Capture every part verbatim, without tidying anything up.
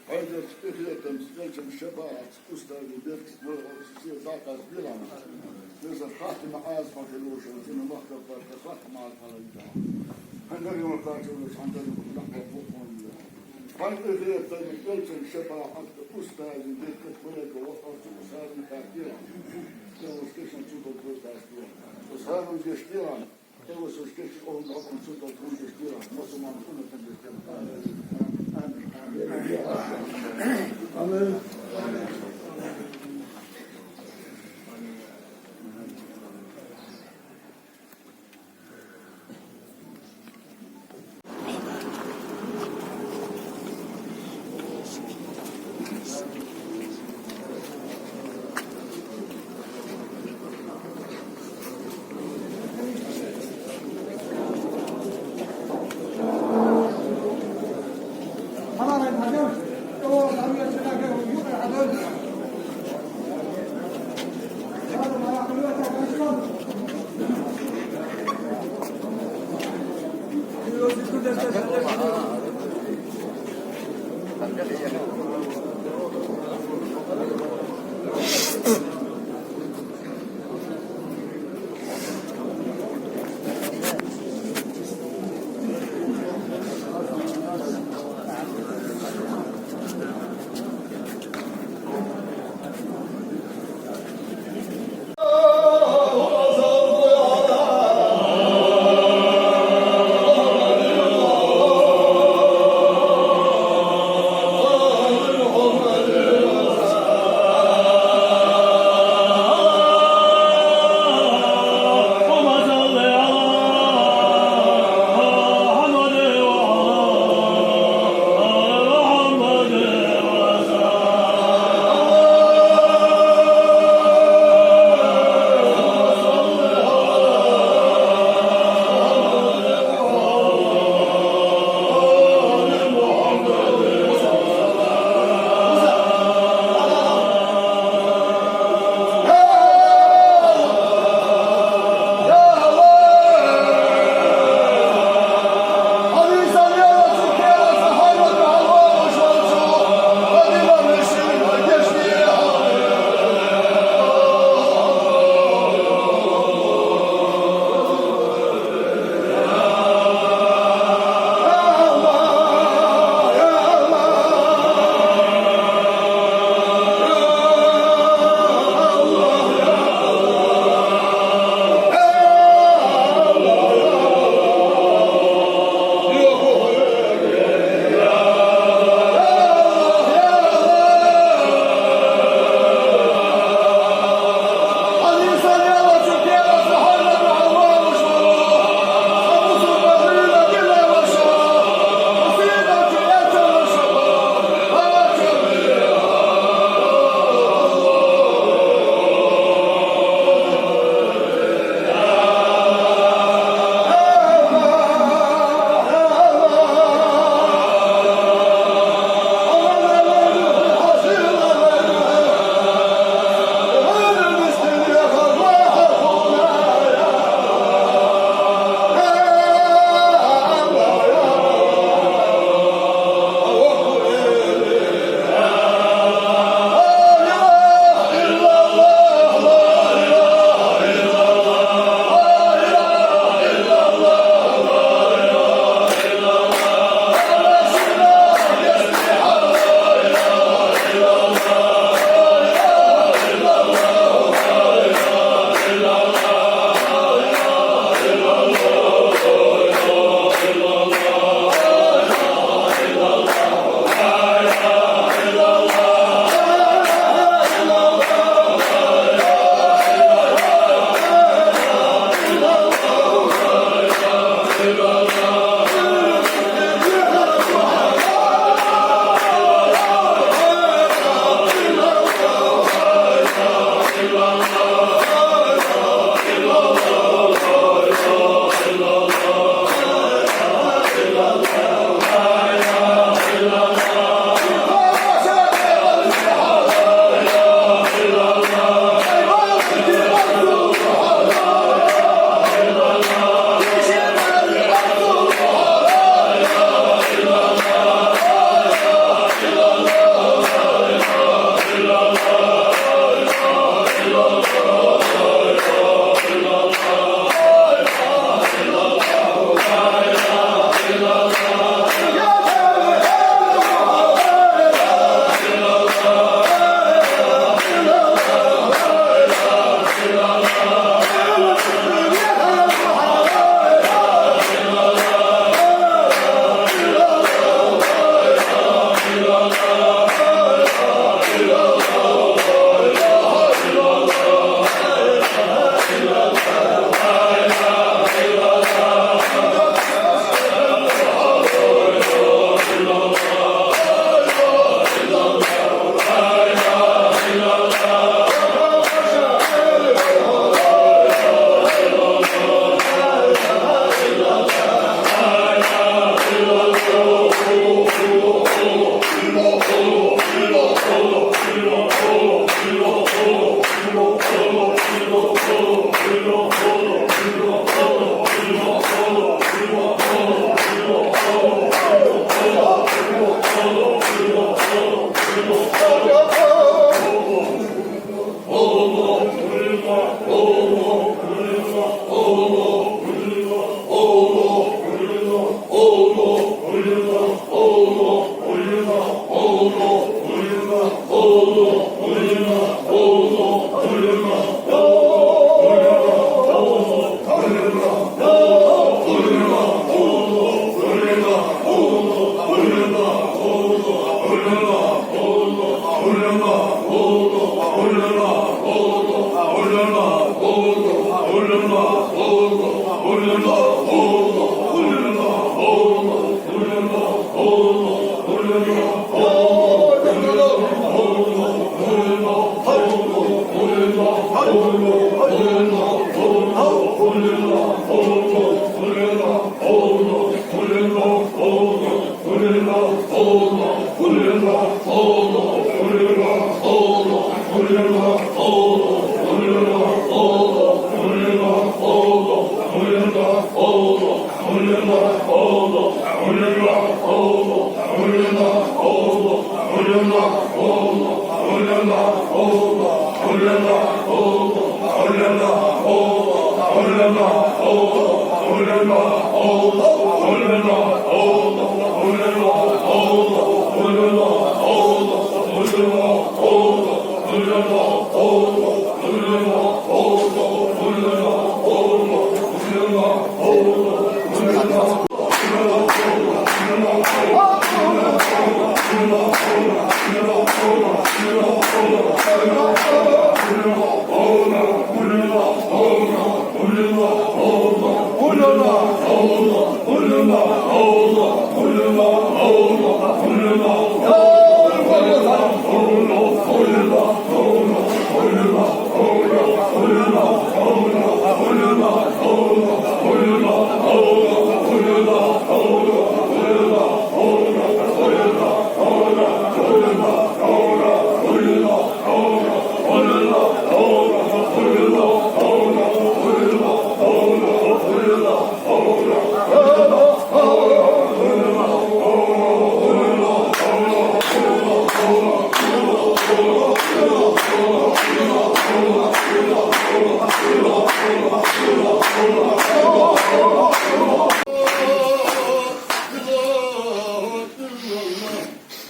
Хьайзарчу эхиратан элчан шапаӀат устази беркат мара оцу се дӀакъаздира. Иза хаттам Ӏазап хилуш, цуьнан махкара парта хаттам Ӏазап хилийта. Хьан дарган ваккхачунна цхьана дарган нах баккхалла. Хьайн эхиратан элчан шапаӀат устази беркат мара оцу устази хаттира. Цо оцу кешан цу долу дастира. Оцу хаттам дестира.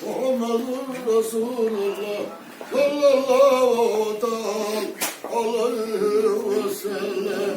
محمد رسول الله صلى الله تعالى عليه وسلم.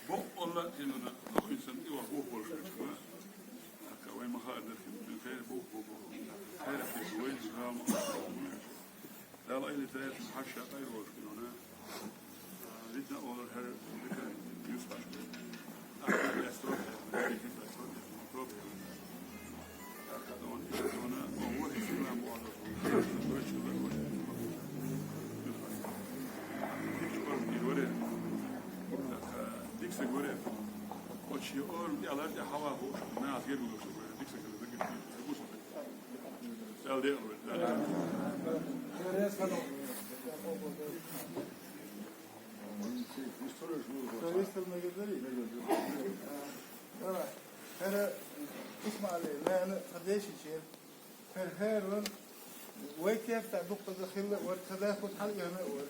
Бокъонца а тӀемана, дохинсан и вахь бохболуш вац. Ака вай ма хаара дерхи, хӀара бохбо, хӀара хӀара хӀара. Дала айли таьрча хьаша къайра волуш хилла. Видна олар хӀара дика юс башка. Ахьа эстор, эстор, эстор. Ахьа дона, иша дона, о, вот и сила муала. Вачула, вачула. Хич бар, и варе. Дикса варе. Очи ор, я ла, я хава, хош, на, гер, дикса варе, дикса варе. Дала декъал вай. Давай. ХӀара Исмаил, нана, тхан дешича, хӀара хӀара ван, вай кертахь дуккхаза хилла а вара, тхан даха хӀуд хьалъяна а вара.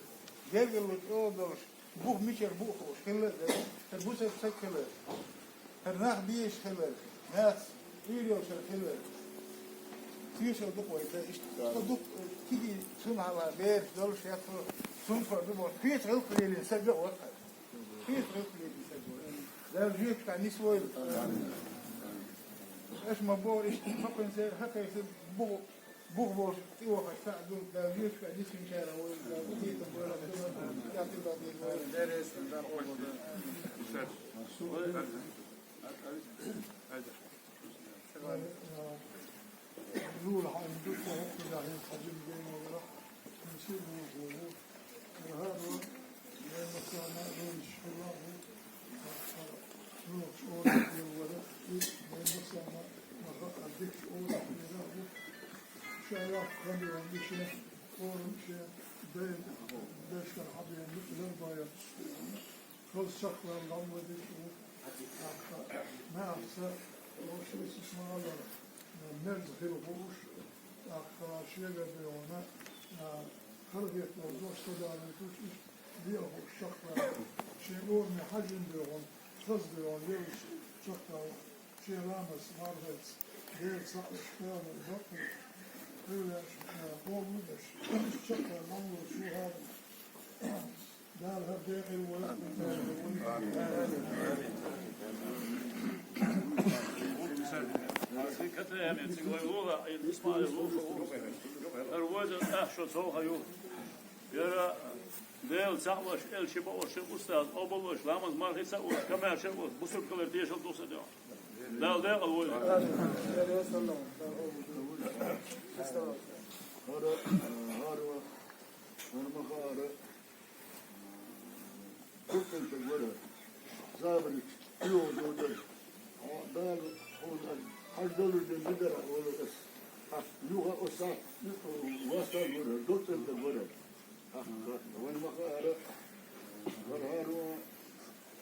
Гергарло чӀогӀа долуш, бух мичара бу а хууш хилла а дара, хӀара бусалба стаг хилар, хӀара нах безаш хилар, нах Ӏуьйре йолуш хилар. Тоьшалла ду-кх вай дан иштта. Со дукха киги цунна хьалха бераш долуш яц, цунна кхоьру бохуш, кхечу гӀиллакх лелийна стаг а вара хӀара. Кхечу гӀиллакх лелийна стаг вара. Дала жоьпашкахь нисвойла. Аша ма боху иштта, ма кхуьнца хӀокхуьнца бу-, бух болуш тӀевахарш цхьаъ ду, Дала жоьпашкахь нисвинчарах войла, Дала къинхетам бойла, Дала къинхетам бойла. Нур хьайна ду, хӀокху дахьийна хьаьжин гайна вара, хӀинца а ву, ву, ву. ХӀара хӀара вара, вайн массарна а вевзаш хилла а ву, тӀаккха нохча ола а вара, и вайн массарна а ма хаъара дикачу ола а вара а ву. Ша яккха хан бен ву шен, орам шен, дайн дешкара хьан бен ву, ларбан яц. Хаза чекхваьлла дӀавоьдуш ву. ТӀаккха маьрша, вовшашца ма-аллара, мерза хила хууш, тӀаккха шегара бен ву, а, хала хетта волу дош ца далийтуш, иштта бен а хууш чекхваьлла. Шен ораме хьаьжин бен ву, хаза бен ву, евзаш чекхваьлла. Шен ламаз марханца, Дела цхьаъ луш, пайхамар бакъ луш, хьуьллаьш, а, къобал деш, иштта чекхваьлла ма-аллара, шу хӀара. Дала хӀара декъала войла. Цига вай вуха, Исмаил вуха, хӀара ваза, ахь шо цхьаьна ю. Яра Дела цхьаъ луш, элча бакъ луш, устаз, къобал луш, ламаз марханца а луш, комаьрша а луш, бусург хилар тешалла ду сан дуьхьа. Дала декъала войла. ХӀара, хӀара, хӀара ма хаъара. Дукха стаг вара, забарш, кхио додаш. Хьо Дала хьуна хьажа долуш дерг дигара олура ас. Ас юха оцу сахьт вастал вара, дукха стаг вара. Ахьа, вайн ма хаъара, хӀара хӀара ву,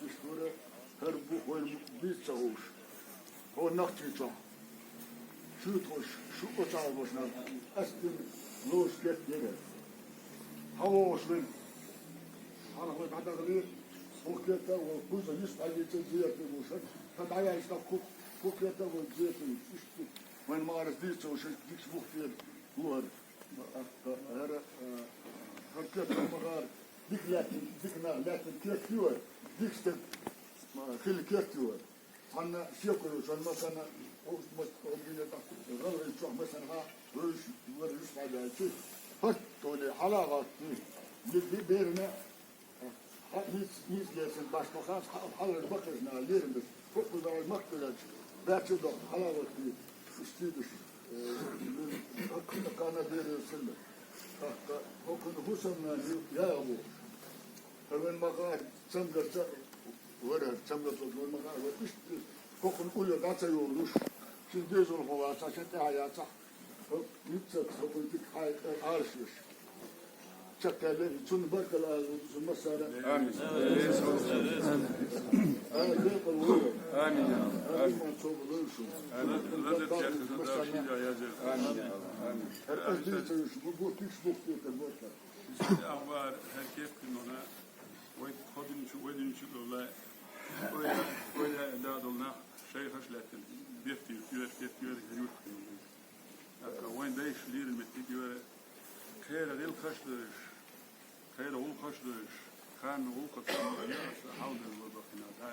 иштта вара, хӀара бух вайна дийца ца хууш. Хьо нах чу чохь. Шу тхо шу оцхьалбошна ас дина лоша кет дира. Хьан вогӀуш вина? Хьан хӀой дӀадахале, хӀокху кета а ву, кхуза йист хьаьжча зерат ву шаьш, сан дӀаяьлча тӀаккха хӀу-, хӀокху кета а ву зерат ву, иштта ву. Вайн ма-аллара дийца ца хууш, дикачу бух тӀера ву хӀара. ХӀара, а, хӀара кет ма хаъара, дика лаьттина, дика нах лаьттина кет ю хӀара, дика стаг, а, хила кет ю хӀара. Цхьанна шеко йолчунна ма санна, оцу ма-, оцу гина тӀаккха гӀалгӀай чохь ма санна, вевзаш вара юьсу хьаьжча, хӀара толе хьала а гӀоттий, и бе-, берана, хьан, хӀинца, хӀинца лерсина башха ма хаьа, хьан, хьалар бакхарш наха лерина даш, хӀокхузахь махкалаьлча, баьрча а доккху, хьала а гӀоттий, уьш тийдаш, э, хӀокхунна кхана берана санна. ТӀаккха хӀокхунна хӀусамнана яа бохуш. ХӀара вайн ма хаъара, цамгарца вара, цамгарца вайн ма хаъара, вара иштта хӀокхунна уллера дӀа ца йолуш, шен дезалхо вацахь, шен тӀаьхьа яцахь, хӀокху ницкъаца хӀокхунна дика хьайкъа Ӏалашъеш. Чекхъяьлла, цунна баркалла ала ву, цунна массара. Амин. Ала декъала ву. Амин. Амин. Амин. Амин. ХӀара ас дийца йолуш, бу-, бу-, тикш бухтуьйтар баркалла. Ахбар, хӀара кепкинона, вай кхо динчу, вай динчу лолла, ойла, ойла да долу нах, шайхаш лаьттина, бертийра, куьйгаш, кепкуьйгаш, юрт. Леррина меттиг йора, кхера гӀиллакхаш а деш, кхера гӀулакхаш а деш, кхарна гӀулакхаца ма яра аса хьалдала вара бахина, да,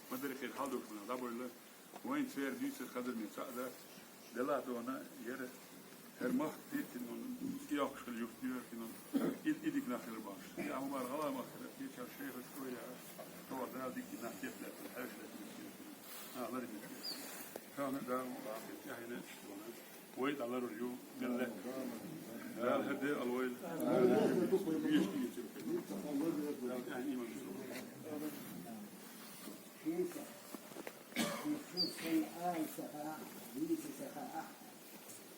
ма дарра кхера хьалдокхана дӀабойла, вайна церан дийцар хадарме цхьаъ дац, Делахь дона яра, хӀара махка тӀе а кинон, цӀи йоккхуш хила юхту яра кинон, и, и дика нах хила бахаш. Я хӀумара гӀала махкара, кхечар шайхаш кой яра, товар Дала дика нах кепа лаьттара, хьаьрча лаьттара, а, лармитара. Шана Дала ма бахи, тӀехьена иштта вана. Вай дӀаларвар ю, миллет. Дала хӀара де алвайла. Вешта ийцар. Дала тӀехьа иман. Шийца. Шийца сан ан саха, вийца саха.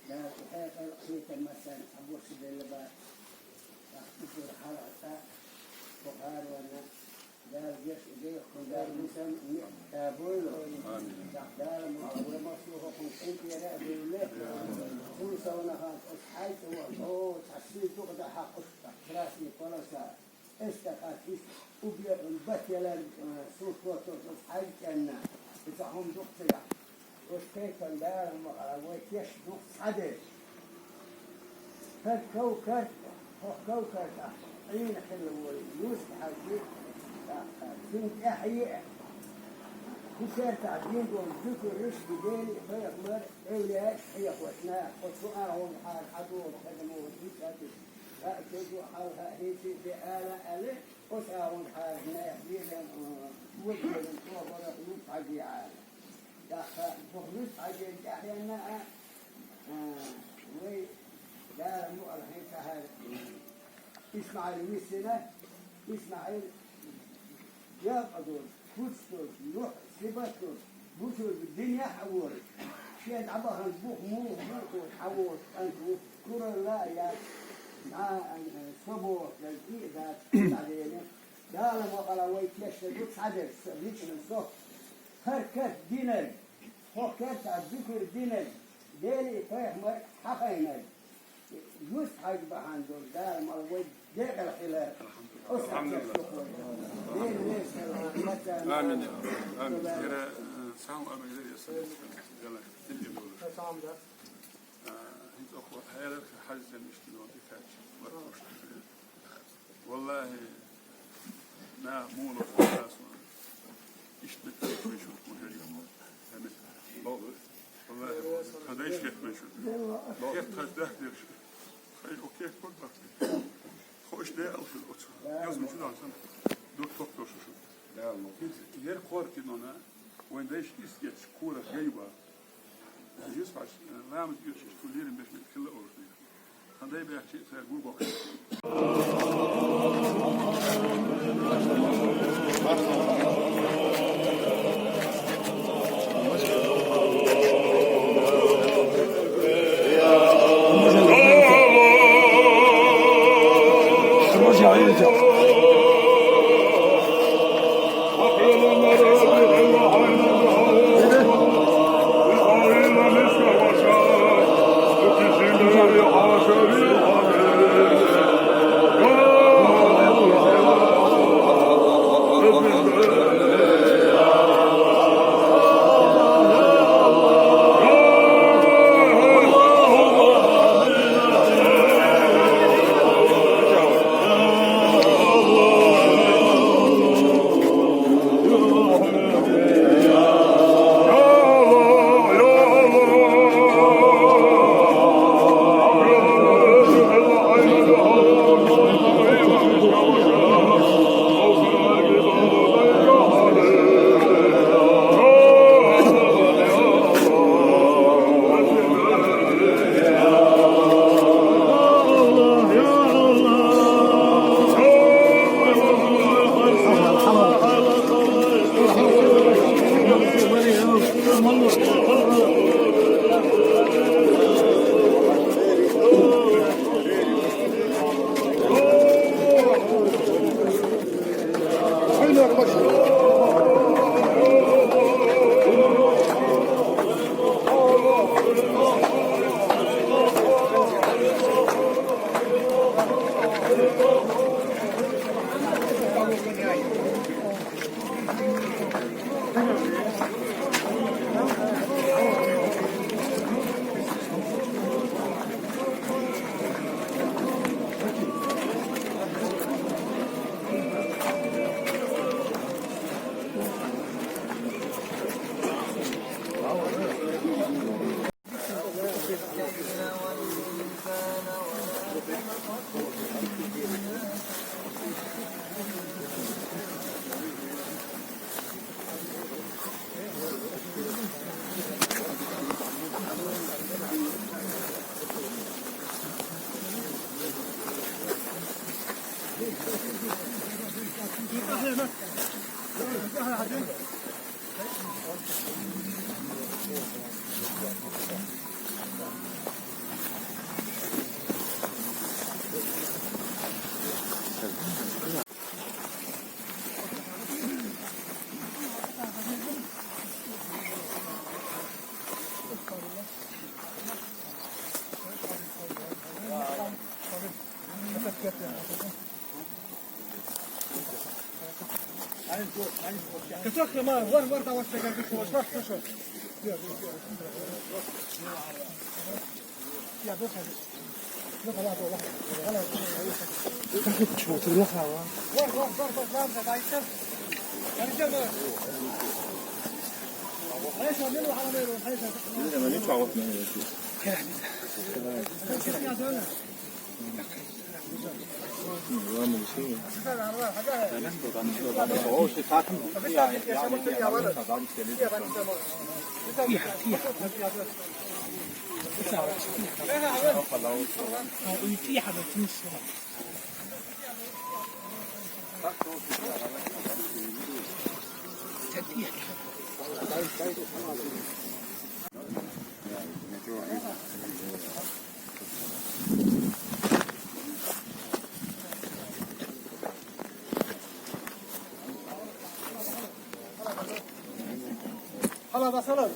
Дала тӀехьа кхетар массан, абурса белла бар. Ахтур хьалата, Бухарвана. Дала геш дехкун, Дала мусам ниъ табуйлу. Амин. Дала ма-, ва маслухукум интира дулле. Хул савна хан ус хьайта ва, о, таси дугда хакуста, красный полоса. Эста хатис, убе, бат ялар, э, султото ус хьайкенна. Ита хум духтига. Ус кхетан Дала ма-, а, вай кеш духт схьадеш. ХӀара ков карта, хӀокху ков карта Ӏийна хилла волу Юсуп-Хьаьжи, тӀаккха цуьнан тӀаьхье а, кху кертахь дийна долу зуькар ришди Дели, пайхамар, эвлияаш хьехош наха, оцу агӀонахьара хьадогӀу хадамо дика а дика, хаа кегу хьалха хӀинца де ала аьлла, оцу агӀонахьара наха дийран, а, вазаран тобара Юсуп-Хьаьжи Ӏала. ТӀаккха боху Юсуп-Хьаьжин тӀаьхьенна а, а, вай Дала мукъалахь хӀинца хӀара ИсмаӀил висина, ИсмаӀил делкъа долуш, куц долуш, юхь сибат долуш, бусулба динехь а волуш, шен дӀабахана бух муха бу хьан волуш кӀант ву, куралла а яц, дӀа, а, со боху, дерг и а дац, дӀавели. Дала мукъалахь вай кешна ду цхьадерг, со, лично со. ХӀара карт динарг, хӀокху кертахь зуькар динарг, Дели а, пайхамар а хьахайнарг, Юсуп-Хьаьжа бахьана долу Дала мала вай декъала хилар. Алхьамдулиллах. Алхьамдулиллах. Дела веза хилар, мацана. Амин. Амин. Яра, э, сам ару яра яса. Дела, дела болуш. Сам да. А, хӀинца оха хьаяларх хьаьжзина иштта йолу и кхаьчча, латтош. Валлахи, нах муха ло хьо ас ван. Иштта бетта вай шу мужа йо. Амин. Бо. Валлахи, тхан дайша хетта вай шу. Хетта тхан дахдеш. Хай, окей, кот бахти. Хо иштта де алхил оцу. Язма чу дан сан. Дот топ тошу шу. Ер кхор кинона. Вайн дайша истгеташ курах гай ба. Юсуп-Хьаьжа, ламаз оьшуш, шу леррина беш хилла олуш дийр. Хан дай баьхчи, цара гу боккхуш. Качок, Роман, вар, вар, давай, давай, давай, давай, давай. خلاص، خلاص. خلاص، خلاص.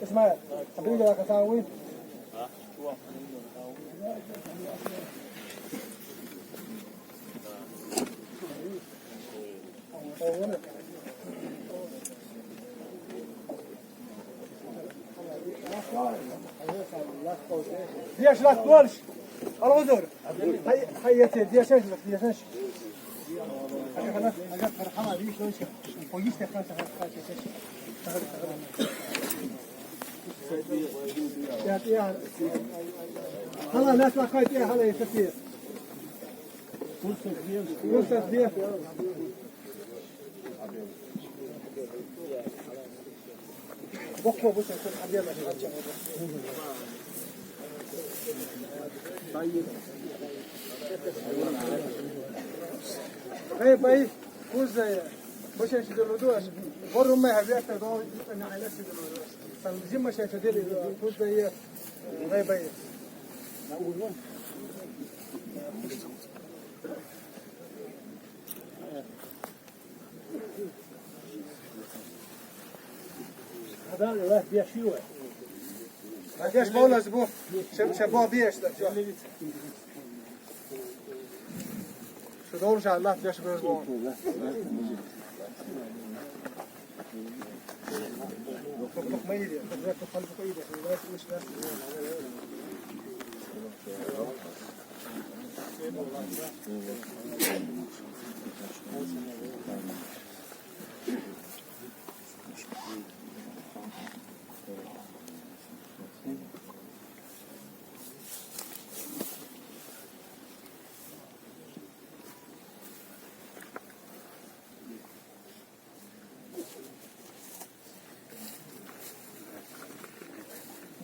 اسماعيل، حبيبي، يا كساوي. ليش لا تقولش؟ الغزر. هي، هي، ديش ايش لك؟ ديش ايش؟ يا، يا. هلا، لا تخاف، يا هلا، يا سفير. Hey, bhai, who's there? Boshe shi dolo dos. Borro me había estado en la isla de los dos. San Jim me se dele, who's there? Hey, bhai. هذا الله بيشيوه. ما فيش بولا زبون. شب-، شباب بيش. شو دور شاء الله بيش بيش بون.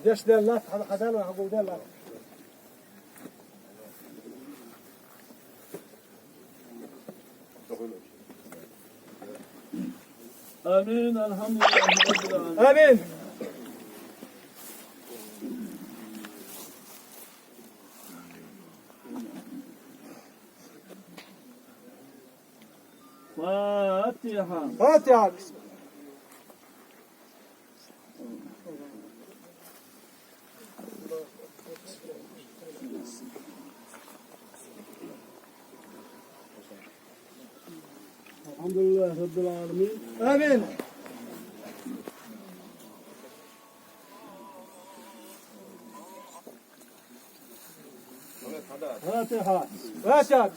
دش ديال لاف، هذا، هذا له حقوق ديال لاف. آمين. الحمد لله رب العالمين. آمين. فاتحة. فاتحة. الحمد لله رب العالمين. آمين. فاتحة. فاتحة.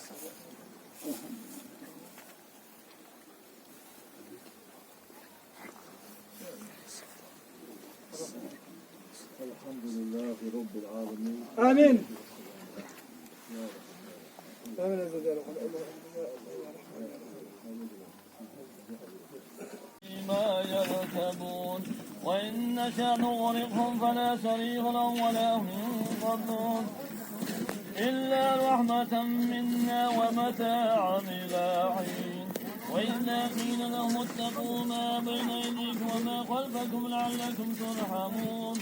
الحمد لله رب العالمين. آمين. آمين. ما يركبون. وإن نشأ نغرقهم فلا صريخ لهم ولا هم ينقذون. إلا رحمة منا ومتاعا إلى حين. وإذا قيل لهم اتقوا ما بين أيديكم وما خلفكم لعلكم ترحمون.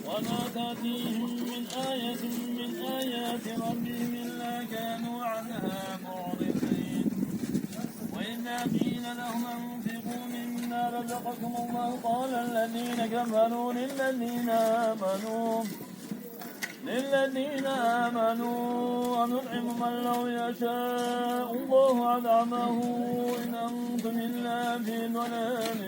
وما تأتيهم من آية من آيات ربهم إلا كانوا عنها معرضين. وإذا قيل لهم أنفقوا مما رزقكم الله قال الذين كفروا للذين آمنوا للذين آمنوا أنطعم من لو يشاء الله أطعمه إن أنتم إلا في ضلال